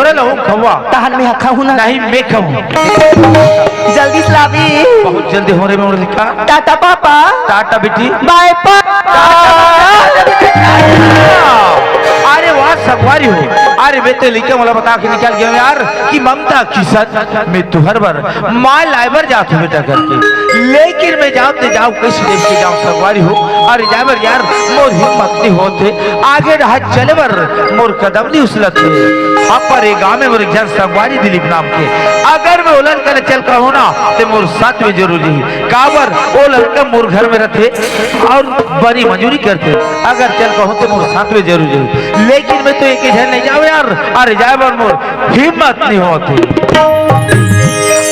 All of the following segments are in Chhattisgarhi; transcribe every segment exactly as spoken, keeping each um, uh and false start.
तोरे लहू खवा। तहन मैं खाहूं ना। नहीं, मैं खाहूं। जल्दी से लाबे। बहुत जल्दी हो रे मोर लइका। टाटा पापा। टाटा बेटी। बाय पापा। अरे वाह, संगवारी हो। अरे मैं तो लइका मोला बता के निकल गया यार कि ममता किशन मैं तुहर बर माय लाय बर जात हो बेटा करके, लेकिन मैं जाओ ते जाओ, कैसे देख के जाओ संगवारी हो। अरे जाय बर यार मोर हिम्मत नहीं होत हे, आगे रहा चले बर मोर कदम नहीं उछलत हे। हाँ, पर ये गाँव में मोर एक झन संगवारी दिलीप नाम के, अगर मैं ओलन कने चल कहूँ ना ते मोर साथ में जरूर जाही। काबर ओ लड़का मोर घर में रथे और बनी मजूरी करथे, अगर चल कहूँ ते मोर साथ में जरूर जाही। लेकिन मैं तो एक ही झन नहीं जाओ यार, अरे जाय बर मोर हिम्मत नहीं होत हे।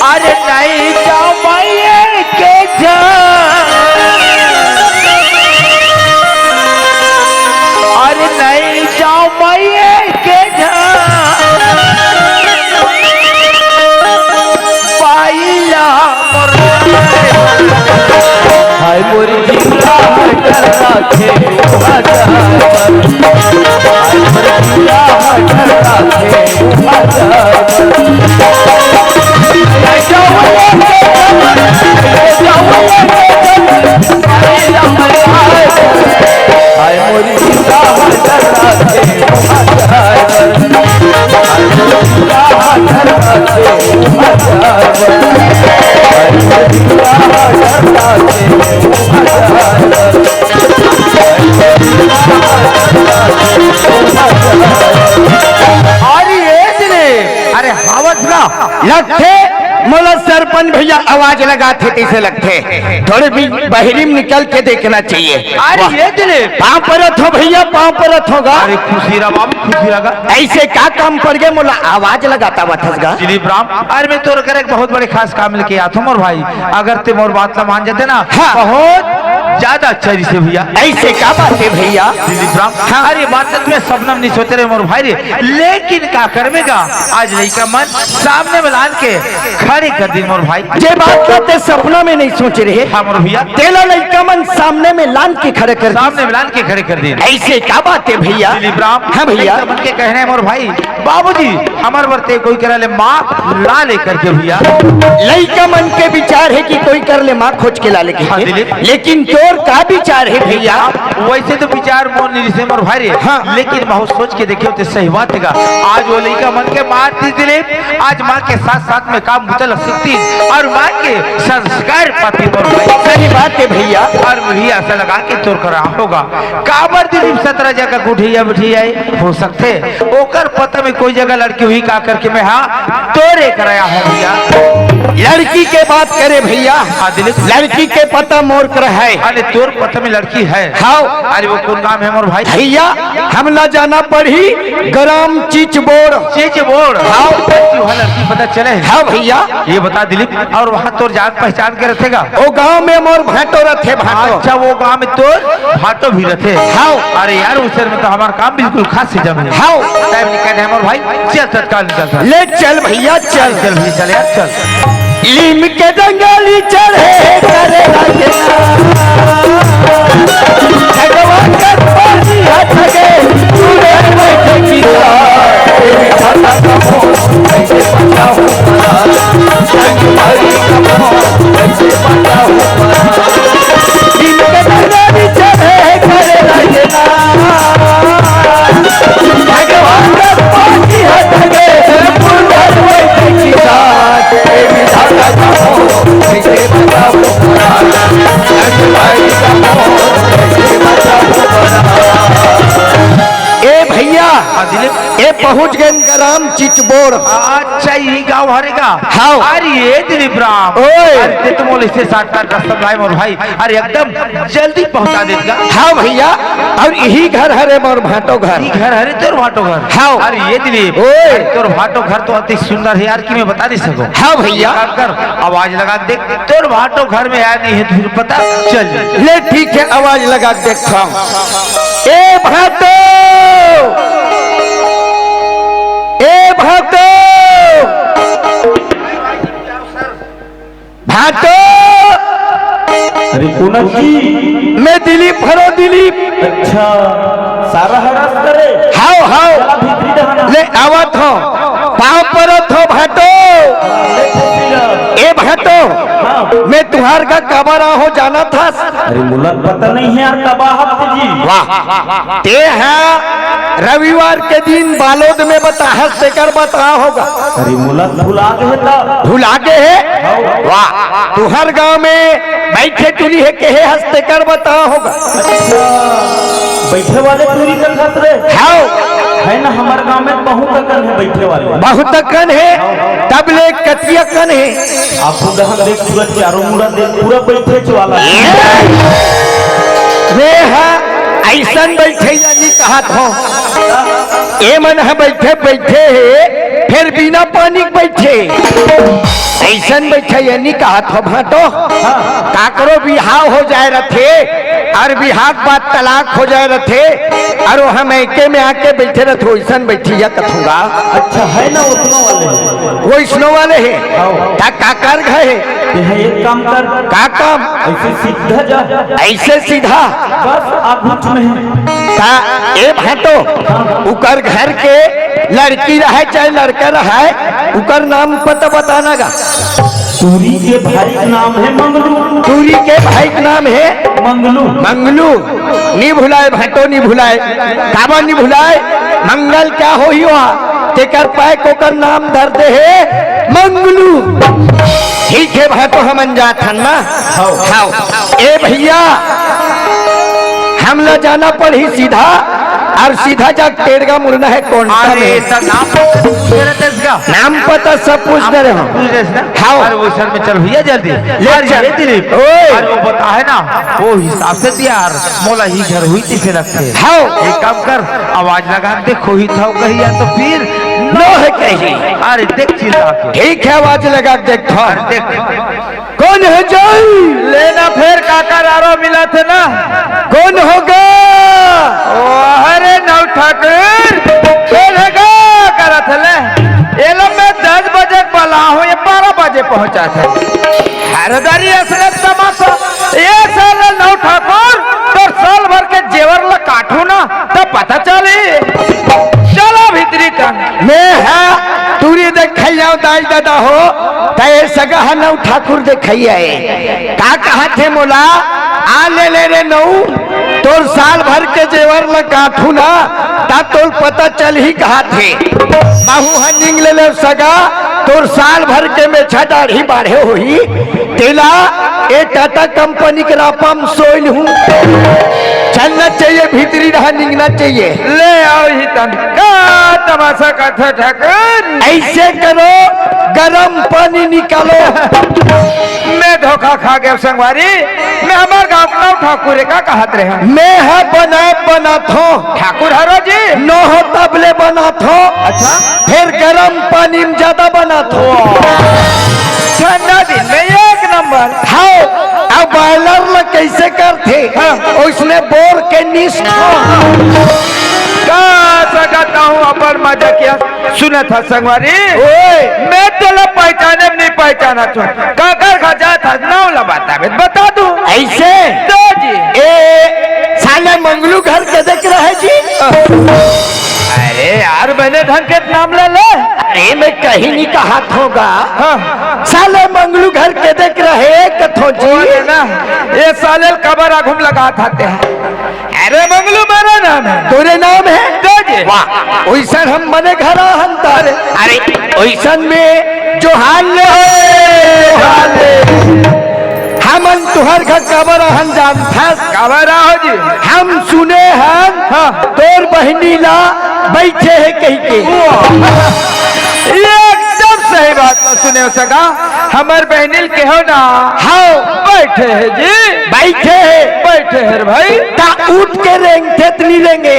अरे नहीं जाओ मैं एके झन। अरे नहीं जाओ मैं एके झन। पाइला मोर हाय मोर जिंदा हटर राखे हाय मोर जिंदा हटर राखे अरे ए दिलीप, अरे हावत ना लगथे। मोला सरपंच भैया आवाज लगाथे तइसे लगथे। थोड़े भी बहरी में निकल के देखना चाहिए। अरे वाह। ए दिलीप। पाँव परत हो भैया, पाँव परत हो गा। अरे खुशी रहा बाबू, खुशी रहा गा। ऐसे का काम पड़ गए मोला आवाज लगाता बथस गा। दिलीप राम, अरे मैं तोर कर एक बहुत बड़े खास काम लेके आत हूँ मोर भाई, अगर ते मोर बात ला मान जाते ना, हाँ। बहुत ज्यादा अच्छा रहिसे भैया। ऐसे का बात है भैया? दिलीप राम, हाँ। अरे बात तो तुम्हें सपना में नहीं सोचे रहे मोर भाई रे, लेकिन का करबे गा, आज लइका मन सामने में लान के खड़े कर दिन मोर भाई। जे बात ला ते सपना में नहीं सोचे रहे। हाँ मोर भैया। तेला लइका मन सामने में लान के खड़े कर दिन। सामने में लान के खड़े कर दिन। ऐसे का बात है भैया? दिलीप राम, हाँ भैया। लइका मन के कहना है मोर भाई, बाबूजी, हमर बर ते कोई करा ले माँ ला ले करके भैया। लइका मन के विचार है कि कोई कर ले माँ खोज के ला ले के। हाँ, दिलीप। लेकिन तोर का विचार है भैया? वैसे तो विचार मोर नहीं रिसे मोर भाई रे। हाँ। लेकिन बहुत सोच के देखियो ते सही बात है। आज वो लइका मन के माँ थी दिलीप, आज माँ के साथ साथ में काम बुता लग सकती और माँ के संस्कार पाती मोर भाई। सही बात है भैया। और वही आशा लगा के तोर करा होगा। काबर दिलीप सतरा जगह उठिया बैठिया हो सकते, ओकर पता में कोई जगह लड़की हुई का करके मैं हाँ तोरे कराया हूँ भैया। लड़की के बात करे भैया। हाँ दिलीप। लड़की के पता मोर कर है। अरे तोर पता में लड़की है? हाँ। अरे वो कौन गाँव है मोर भाई? भैया हम ना जाना पड़ी ग्राम चिचबोड़। चिचबोड़? हाँ। अच्छा, वहाँ लड़की पता चले है? हाँ भैया। ये बता दिलीप, और वहाँ तोर जान पहचान के रखेगा? वो गाँव में मोर भाटो रथे, भाटो। अच्छा, वो गाँव में तोर भाटो भी रथे? हाँ। अरे यार, उस शहर में तो हमारा काम बिल्कुल खास से जम है। हाँ। टाइम निकल है मोर भाई, चल तत्काल निकल। ले चल भैया, चल। चल भैया, चल यार, चल। लीम के डंगाली चढ़े करे लगे ना। भगवान का पानी हाथ लगे, तू रे बैठे की ए भैया, हाँ, दिलीप। ए पहुंच गए ग्राम चिचबोड़। अच्छा, यही गांव हरे का? हाँ। अरे ये दिलीप राम। ओए। अरे ते तो मोल इसे साथ साथ रस्ता भाई मोर भाई। अरे एकदम जल्दी पहुंचा देगा। हाँ भैया, और यही घर हरे मोर भाटो घर। यही घर हरे तोर भाटो घर। हाँ। अरे ये दिलीप। ओए। अरे तोर भाटो घर तो अति सुंदर है यार कि मैं बता नहीं सकूं। हाँ भैया। एक काम कर, आवाज लगा दे। तोर भाटो घर में आया नहीं है तो फिर पता चल जाए। ले ठीक है, आवाज लगा के देखता हूँ। ए भाटो, ए भाटो, भाटो। अरे कोना जी? मैं दिलीप हरो, दिलीप। अच्छा, सारा हरास करे। हाव, हाव। चला भीतरी डहाना। ले आवत हो। पाँव परत हो भाटो। ए भाटो, हाँ। मैं तुहार घर काबर आहों जानत हस? अरे मोला पता नहीं है यार, कब आहत जी। वाह, ते हा रविवार के दिन बालोद में बताहस, तेकर बताहा होगा। अरे मोला भुला गे हे त। भुला गे हे? हाँ। वाह, तुहार गांव में बइठे टूरी हे, केहे हस, तेकर बताहा होगा। अच्छा, बइठे वाले टूरी कथस रे? हाँ। है ना, हमर गांव में बहुत अकन हे बइठे वाले। बहुत अकन हे, तब ले कतिया कन हे। आप उधर देख, पूरा चारों मुड़ा देख, पूरा बइठे वाला। मैं हा अइसन बइठे या नी कहत हों। ए मन हा बइठे, बइठे हे, फेर बिना पानी के बइठे। अइसन बइठे या नी कहत हों भाटो। हाँ। काकरो बिहाव हो जाय रथे, अउ बिहाव के बाद तलाक हो जाय रथे, अउ ओ हा मइके में आके बइठे रथे, ओइसन बइठे या कथों गा। अच्छा, है ना, ओइसनो वाले हे। ओइसनो वाले हे। हाँ। त काकर घर हे? ते हा एक काम कर। का काम? अइसे सीधा जा। अइसे सीधा? बस आगुच में हे। त ए भाटो, ओकर घर के लड़की रहय चाहे लड़का रहय, ओकर नाम पता बताना गा। टूरी के भाई के नाम हे मंगलू। टूरी के भाई के नाम हे मंगलू। मंगलू। नी भुलाय भाटो, नी भुलाय। काबर नी भुलाय? मंगल क्या होही ओहा? तेकर पाय के ओकर नाम धर दे हे मंगलू। ठीक हे भाटो, हमन जात हन ना। हव। हव। ए भइया, हमला जाना पड़ही सीधा, अउ सीधा जा टेड़गा मुड़ना हे कोंटा अरे, में। त नाम पता पूछ रहे थे इसका? नाम पता सब पूछ डरे हों। पूछ रहे थे ना? हाँ। अरे, ओइसन में चल भइया, जल्दी। ले अरे, चल। ये दिलीप, ओए। अरे, ओ बताहे ना, ओ हिसाब से त यार, मोला ही घर होही तइसे लगथे। हाँ। एक काम कर, आवाज लगा के देख, होही त कही या तो फिर नोहे कही। अरे, देख चिल्ला के। ठीक हे, आवाज लगा के देखथों। अरे, देख। कोन हो जाई? ले ना फेर काकर आरो मिलत हे ना। कोन हो गा? ओ, अरे नौ ठाकुर, कोन हो गा करत हे ले? एला मैं दस बजे के बलाहों, ये बारह बजे पहुंचाथे। अरे दारी असरत तमाशा, ए साले नौ ठाकुर, तोर साल भर के जेवर ला काटहूं ना, त पता चलही। चला भीतरी तन। मैं हा टूरी देखइया दाई ददा हो, त ए सगा हा नौ ठाकुर देखइया ए। का कहत हे मोला, आ ले ले रे नौ, तोर साल भर के जेवर ला काटहूं ना, त तोल पता चलही कहत हे। महूं हा निंग ले ले सगा, तोर साल भर के मेछा दाढ़ी बाढ़े होही, तेला ए टाटा कंपनी के रापा म सोय लुहूं। चलना चाहिए, भीतरी रहा, निंगना चाहिए। ले आओ ही तन, का तमाशा करथे ठाकुर? अइसे करो, गरम पानी निकालो। मैं धोखा खा गेंव संगवारी, मैं हमर गांव के नौ ठाकुर ए का कहत रहेंव। मैं हा बनाय बनाथों। ठाकुर हरो जी। नोहो तब ले बनाथों। अच्छा। फेर गरम पानी म जादा बनाथों। ठंडा दिन में एक नंबर। हव, अब बॉयलर ल कइसे करथे? हाँ। ओइसने बोर के निस का सकत हूँ अपन मजा किया। सुनत हस संगवारी? ओए। मैं तोला पहचाने म नइ पहचानत हूँ। काकर घर जात हस, नाव ला बताबे त बता दूँ। अइसे? तो जी। ए, साले मंगलू घर के देख रहे जी? अरे यार, बने ढंग के नाम ला ले। अरे, मैं कहीं नइ कहत हूँ गा। हाँ। साले मंगलू घर के देख रहे कथों जी। ओ रे ना, ए साले ल कबर आघू म लगात हते हैं। अरे मंगलू, मोरे नाम हे। तोरे नाम हे? दे दे। वाह, ओइसन हम बने घर आहन त। अरे, ओइसन में जोहार ले, जोहार ले। हमन तुहर घर काबर आहन जानथस? काबर आहो जी? हम सुने हन, हाँ। तोर बहिनी ला बइठे हे कहिके। वाह। एकदम सही बात ला सुने हो सगा। हमर बहिनी ल केहेव ना। हव। बइठे हे जी। बइठे हे। बइठे हे रे भाई। त उठ के रेंगथे त नइ रेंगे।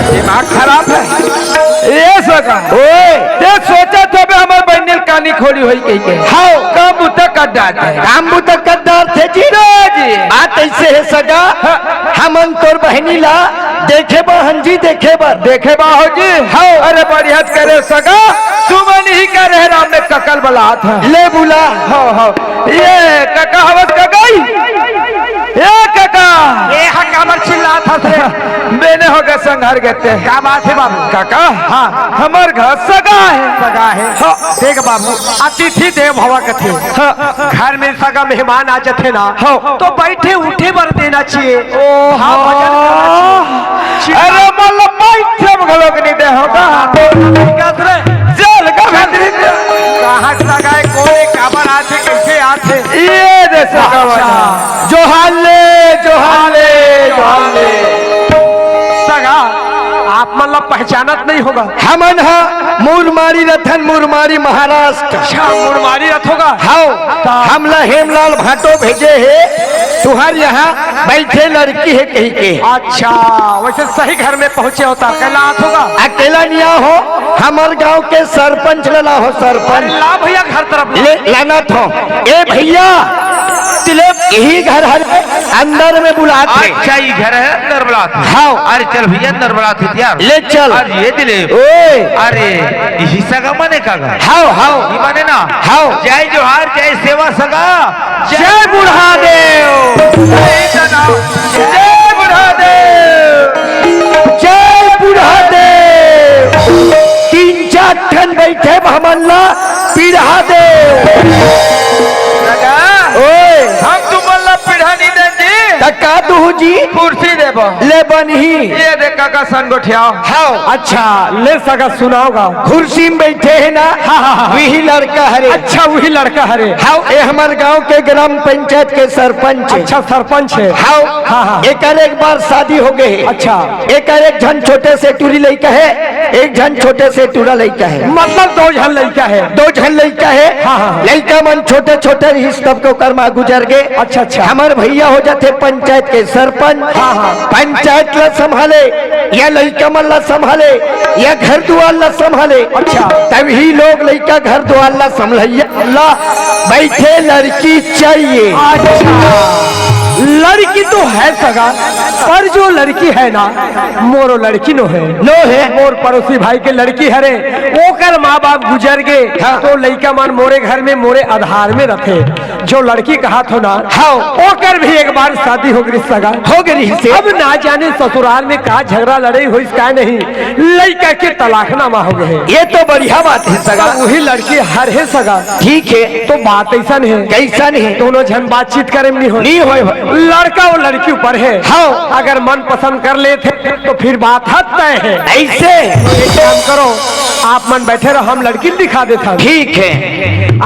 दिमाग खराब हे। ए सगा। ओए। ते सोचत होबे हमर बहिनी ल कानी खोड़ी होही कहिके। हव। काम बुता कर डारथे। काम बुता कर डारथे जी। जी। बात अइसे हे सगा। हाँ। हमन तोर बहिनी ला देखे बर आहन जी, देखे बर। देखे बर आहो जी? हव। अरे बढ़िया करे सगा, तुमन ही करे हे राम में कका ल बलात हे। ले बुला। हव, हव। ए कका हवस कका? ए कका। ए काबर चिल्लात हस रे? बेने होगे संघर गेते। का बात हे बाबू? काका, हाँ। हमर घर सगा हे। सगा हे। हाँ। देख बाबू, अतिथि देव भवा कथे। हाँ। घर में सगा मेहमान आ जथे ना, हाँ। तो बैठे उठे बर देना चाहिए। ओ हाँ, भजन करना चाहिए। अरे, मतलब, बैठे में घलोक नहीं दे होगा। कस रे? चल, का भीतरी दे। कहाँ सगा हे, कोन हे, काबर आथे, कैसे आथे? ये दे सगा वाला। अच्छा। जोहार ले, जोहार ले, जोहार ले। सगा, आप मन ला पहचानत नहीं होगा। हमन ह मुरमारी रथन, मुरमारी महाराष्ट्र। अच्छा, मुरमारी रथ होगा। हव, त हमला हेमलाल भाटो भेजे हे, तुहर यहाँ बैठे लड़की हे कही के। अच्छा, वैसे सही घर में पहुँचे होता, अकेला आत होगा। अकेला निया हो, हमर गांव के सरपंच ला लाहो, सरपंच। अरे ला भैया, घर तरफ ला। ले, लानत हो। ए भैया, तिले यही घर हरे, अंदर में बुलात हे। अच्छा, ई घर हे, अंदर बुलात हे। हाँ। अरे चल भैया, अंदर बुलात हे यार। ले चल। अरे ये दिले। ओए। अरे, इही सगा माने का गा? हाँ, हाँ। ई माने ना? हाँ। जय जोहार, जय सेवा सगा। जय बुढ़ादेव। जय बुढ़ादेव। जय बुढ़ादेव। तीन चार ठन बैठे हमन ला पीढ़ा दे। दादा, ओए। हम तुमन ला पीढ़ा नहीं देन जी। त का दूहू जी? कुर्सी देबो। ले बनही। ये दे काका सन गोठियाओ। हाँ। अच्छा, ले सगा सुनाओगा। कुर्सी में बैठे हे ना? हाँ, हाँ, हाँ, हाँ। वही लड़का हरे। अच्छा, वही लड़का हरे। हाँ, ये हमर गांव के ग्राम पंचायत के सरपंच हे। अच्छा, सरपंच हे। हाँ। हाँ, हाँ। एकर एक बार शादी हो गए हे। अच्छा। एकर एक झन छोटे से टूरी लइका हे, एक झन छोटे से टूरा लइका हे। मतलब दो झन लइका हे? दो झन लइका हे। हाँ, हाँ, हाँ। लइका मन छोटे-छोटे रहिस तब के ओकर माँ गुजर गे। अच्छा, अच्छा। हमर भैया हो जाथे पंचायत के सरपंच। हाँ, हाँ। पंचायत ला संभाले, या लइका मन ला संभाले, या घर दुआर ला संभाले। अच्छा। तभी लोग लइका घर दुआर ला संभलइया ला बैठे लड़की चाहिए। अच्छा, लड़की तो है सगा, पर जो लड़की है ना, मोरो लड़की नो है। नो है। मोर पड़ोसी भाई के लड़की हरे, ओकर माँ बाप गुजर गे, हाँ। तो लइका मन मोरे घर में, मोरे आधार में रथे। जो लड़की कहात हो ना, हाँ। ओकर भी एक बार शादी हो गई सगा। हो गई से। अब ना जाने ससुराल में का झगड़ा लड़ाई होइस का नहीं, लइका के तलाकनामा हो गए। ये तो बढ़िया बात है सगा। तो वही लड़की हरे सगा। ठीक है। तो बात ऐसन है। कैसन है? दोनों झन बातचीत करे में नहीं हो। नहीं होय भाई। लड़का वो लड़की ऊपर है। हाँ। अगर मन पसंद कर लेथे तो फिर बात हद तय है। ऐसे? तो एक काम करो, आप मन बैठे रहो, हम लड़की दिखा देता हूँ। ठीक है।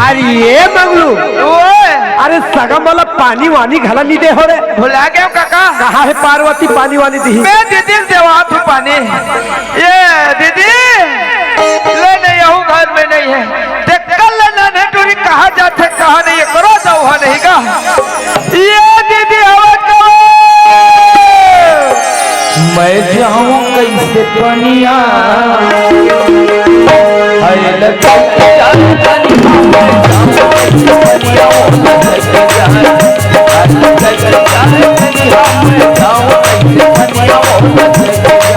अरे ये मंगलू, ओए। अरे सगा मोला पानी वानी घला नहीं दे हो रे। भुला गए हो काका? कहाँ है पार्वती पानी वानी दी? मैं दीदी से देवा तू पानी। ये दीदी, ले नहीं, यहू घर में नहीं है। ते कल नन्हे टूरी कहाँ जाथे, कहाँ नहीं है, करो तो वहाँ नहीं का। ये दीदी आवाज करो। मैं जाऊं कैसे पनिया? हाय लगे जान पनिया, मैं जाऊं कैसे पनिया? ओ लगे जान, हाय लगे जान पनिया, मैं जाऊं कैसे पनिया? ओ लगे जान।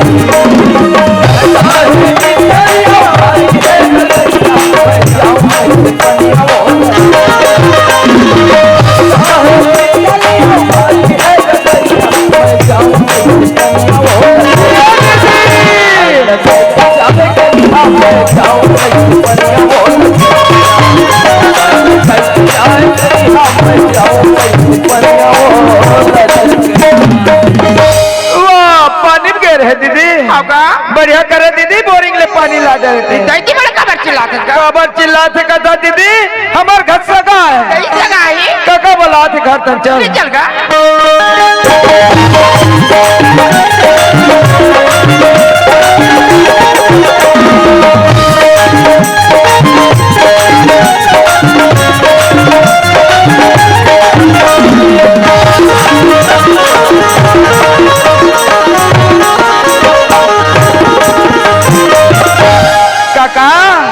वाह, पानी में गए रहे दीदी। अब का? बढ़िया करे दीदी, बोरिंग ले पानी ला दे रहे। दाई जी, बड़ा काबर चिल्लात हे का? काबर चिल्लात हे का दीदी? हमर घर सगा हे। कई सगा हे? काका बोलात हे घर तन चल। ले चल गा। काका।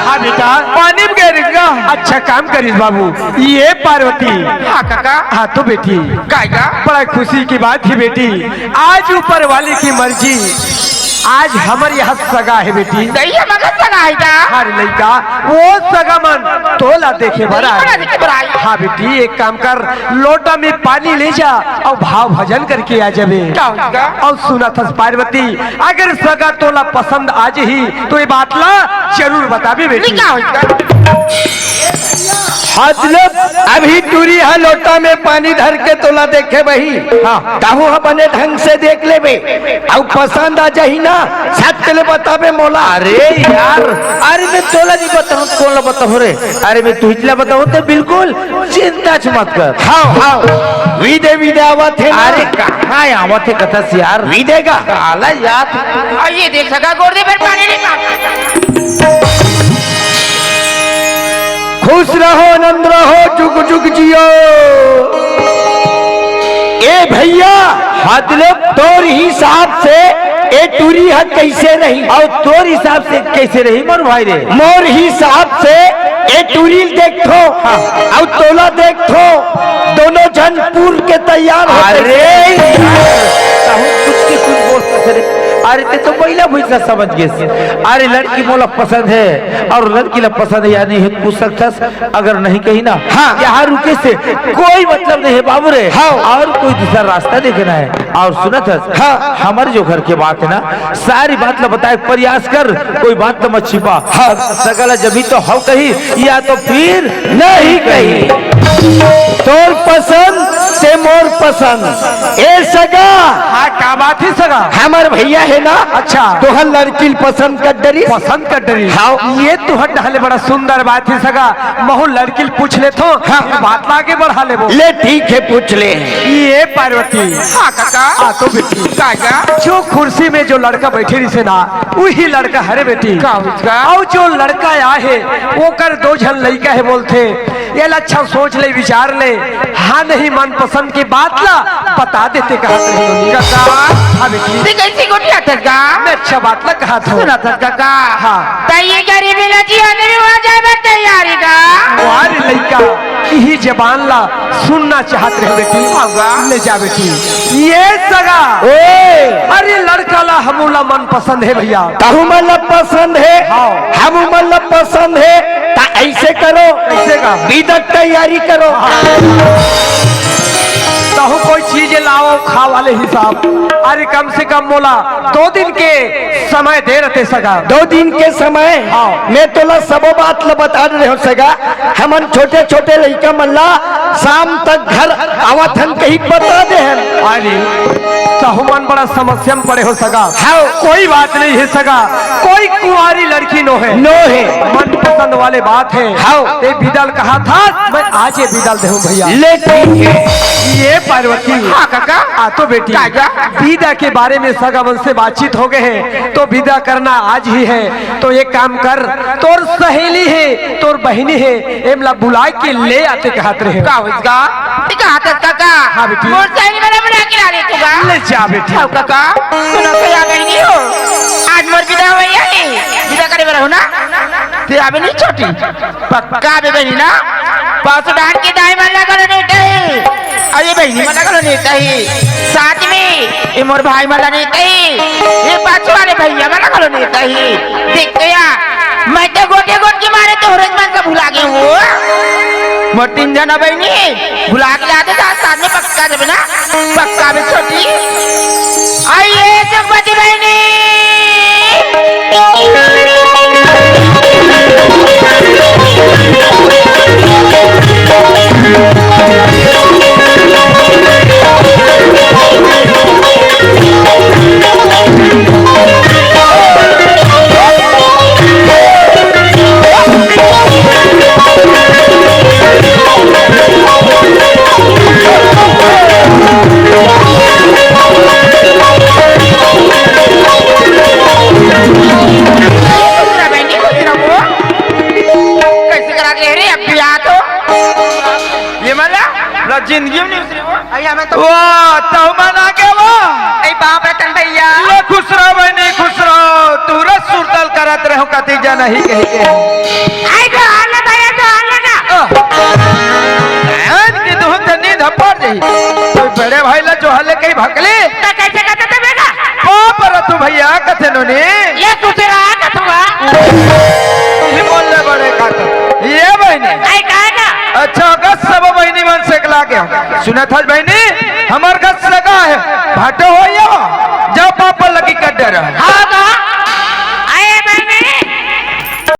हाँ बेटा। पानी में गए रहिस गा। अच्छा काम करिस बाबू। ये पार्वती। हाँ काका। हाँ तो बेटी। काय का? बड़ा खुशी की बात ही बेटी, आज ऊपर वाले की मर्जी आज हमर यहाँ सगा हे बेटी। नहीं, हमर सगा हे का? अरे लइका, वो सगा मन तोला देखे बर आए। तोला देखे बर आए। हाँ बेटी, एक काम कर, लोटा में पानी ले जा अउ भाव भजन करके आ जाबे। का होइस गा? अउ सुनत हस पार्वती, अगर सगा तोला पसंद आ जही तो ये बात ला जरूर बताबे बेटी। नहीं, का होइस गा? मतलब अभी टूरी ह लोटा में पानी धर के तोला देखे बही। हाँ। तहूँ ह बने ढंग से देख लेबे, अउ पसंद आ जाही ना, सट ले बताबे मोला। अरे यार, अरे मैं तोला नहीं बताहूँ, कोन ला बताहूँ रे? अरे मैं तुहिच ला बताहूँ त बिल्कुल चिंता च मत कर। हाँ, हाँ, विदे विदे आवत हे ना। अरे कहाँ आवत हे कथस यार? विदे का। काला याद। अउ ये देख सगा गोड़ दे, फेर पानी नहीं मांग। खुश रहो, आनंद रहो, जुग जुग जियो। ए भइया, मतलब तोर हिसाब से ए टूरी ह कइसे रही? अउ तोर हिसाब से कइसे रही मोर भाई रे? मोर हिसाब से ए टूरी ल देखथों, हाँ। अउ तोला देखथों, दोनों झन पूर के तैयार होथे। अरे यार, तहूँ कुछ के कुछ बोल सकत रे। अरे ते तो महिला भुइसा समझ गेस। अरे लड़की मोला पसंद हे अउ लड़की ला पसंद हे या नहीं हे पूछ सकथस। अगर नहीं कही ना, हाँ। यहाँ रुके से कोई मतलब नहीं हे बाबू रे। हाँ। अउ कोई दूसरा रास्ता देखना हे। अउ सुनत हस, हाँ। हमर जो घर के बात हे ना, सारी बात ला बताए के प्रयास कर, कोई बात ला मत छिपा। हाँ। सगा ला जमी तो हव कही या तो फिर नहीं कही। तोर पसंद ते मोर पसंद। ए सगा। हाँ, का बात हे सगा? हमर भइया हे ना? अच्छा। तोहर लड़की ल पसंद कर डरिस। पसंद कर डरिस? हाँ। ये तुँहर डहर ले बड़ा सुंदर बात हे सगा। महूँ लड़की ल पूछ लेथों, हाँ। फिर बात ला आगे बढ़ा लेबो। ले ठीक हे, पूछ ले। ये पार्वती। हाँ काका। आ तो बेटी। काका। जो कुर्सी में जो लड़का बइठे रहिसे ना, उही लड़का हरे बेटी। का होइस गा? अउ जो लड़का आए हे, ओकर दो झन लइका हे बोलथे। ये ला अच्छा सोच ले, विचार ले। हाँ नहीं, मनपसंद के बात ला बता देते कहत रहे। काका। हाँ बेटी। ते कइसे गोठियाथस गा? मैं अच्छा बात ला कहत हँव। सुनथस काका। हाँ। त ये गरीबी ला जिए ले भी वहाँ जाए बर तैयार हे गा। वाह रे लइका, इही जबान ला सुनना चाहत रहे बेटी। हाँ गा। ले जा बेटी। ये सगा। ओए। अरे लड़का ला हमू ला मन पसंद हे भइया। तहूँ मन ला पसंद हे। हाँ। हमू मन ला पसंद हे। त अइसे करो। कइसे का? बिदा के तैयारी करो। हाँ। तहूँ कोई चीज लाओ, खावा ले हिसाब। अरे कम से कम मोला दो दिन के समय दे रहिते सगा। दो दिन के समय? हाँ। मैं तोला सबो बात ल बता दे रहे हँव सगा। हमन छोटे-छोटे लइका मन ला शाम तक घर आवत हन कही बता दे हन। अरे, तहूँ मन बड़ा समस्या में पड़े हो सगा। हाँ। कोई बात नहीं हे सगा, कोई कुंवारी लड़की नो हे। नो हे। मनपसंद वाले बात हे। हाँ। ते बिदा ल कहत हस, मैं आज ये बिदा ल देहूँ भइया। ले ठीक हे। ये पार्वती। हाँ काका। आ तो बेटी। काका। बिदा के बारे में सगा मन से बातचीत हो गे हे, तो बिदा करना आज ही हे। तो एक काम कर, तोर सहेली हे, तोर बहिनी हे, एमला बुलाए के ले आते कहत रहे। का होइस गा? ते कहत हस काका? हाँ बेटी। मोर सहेली मन ला बुला के ला देथों गा। ले जा बेटी। हव काका, सुनो तो या बहिनी हो, आज मोर बिदा होवइया हे, बिदा करे बर हो ना? ते आबे नहीं छोटी। पक्का बे बहिनी ना, पासो डाहर के दाई मन ला घलो नेवताही, अउ ये बहिनी मन ला घलो नेवताही, साथ में ये मोर भाई मन ला नेवताही, ये पाछू वाले भइया मन ला घलो नेवताही। देख तो या, मैं तो गोठे गोठ के मारे तोहरे मन ला भुला गे हँव। मोर तीन झन बहिनी भुला के लाते त साथ में पक्का देबे ना। पक्का बे छोटी। आइए सुखमती बहिनी। खुश रह बहिनी, खुश रहो। कइसे करा के रे अब बियाह तो? ये मन ला, ला जिंदगी में नहीं उतरी वो। अइया मैं तो वाह, तहूँ मन आ गे वो। ए बाप रतन भइया। ले खुश रहो बहिनी, खुश रहो। तोर सुरता ल करत रहेंव कति जन ही कहि के। आय तो हाल ले भइया, तो हाल ले ना। आय के दुहू त नींद ह पड़ जाही। कोई बड़े भाई ला जोहार ले कहीं भकले। त कइसे कहत हस बेटा? बाप रतन भइया कथे नोनी। ये सुथरा कथवा। ये बोल ले बड़े काका। ये बहिनी। आई काय का? अच्छा, अगर सब बहिनी मन से एकला के। सुनत हस बहिनी, हमर घर सगा हे। भाटो हो या। जब पापा लगी कर डर। हाँ का?